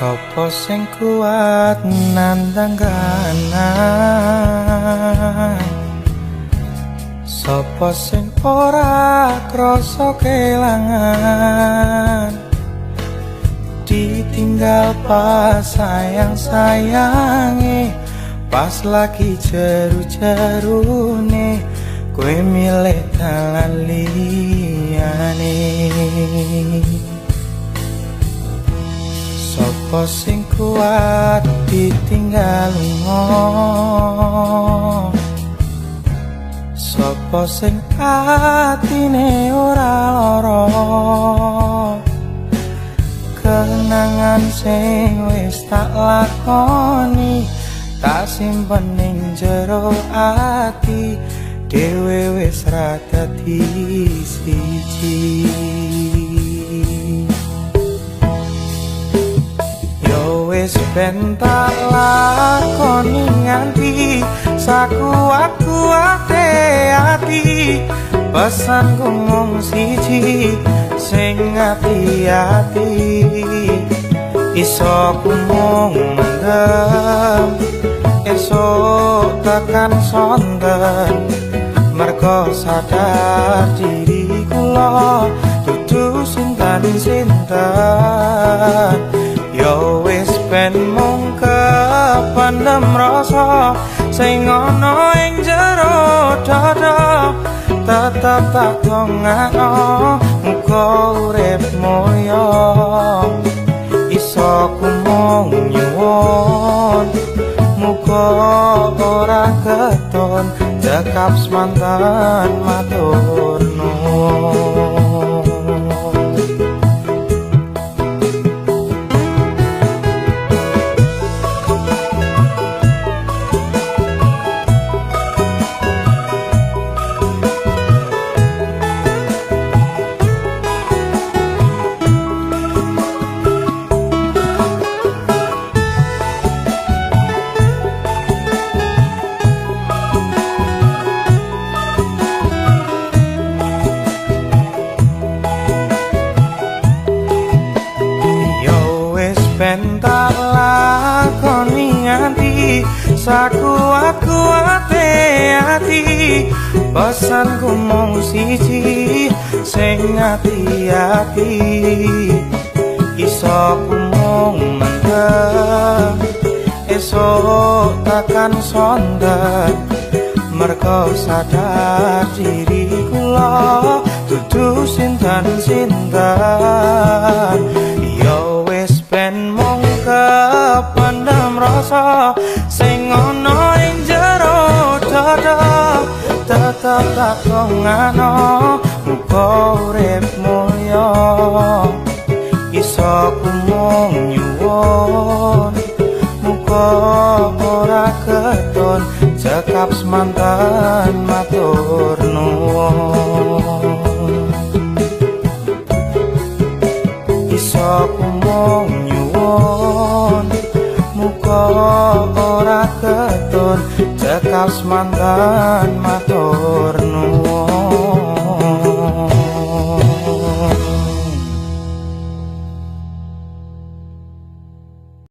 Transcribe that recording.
Sopo sing kuat nandang kahanan, sopo sing ora krasa kelangan, ditinggal pas sayang-sayange, pas lagi jeru-jerune, kowe milih dalan liyane. Sopo sing kuat ditinggal lunga, sopo sing atine ora lara, kenangan sing wis tak lakoni tak simpen ning jero ati, dhewe wis ra dadi siji. Wis ben tak lakoni nganti sakuat-kuate ati, pesanku mung siji sing ati-ati, iso ku mung mendem esuk tekan sonten, mergo sadar diri kula dudu sinten-sinten. Yo wis ben mung kependem rasa sing ana ing jero dada, tetep tak dongakno muga urip mulya, iso ku mung nyuwun muga ora keton, cekap semanten matur nuwun. Ben tak lakoni nganti sakuat-kuate ati, pesanku mung siji sing ati-ati, iso ku mung mendem esuk tekan sonten, mergo sadar diri kula dudu sinten-sinten. Yo wis ben mung kependem rasa sing ana ing jero dada, tetep tak dongakno muga urip mulya, iso ku mung nyuwun muga ora keton, cekap semanten matur nuwun. Iso ku mung nyuwun muga ora keton, cekap semanten matur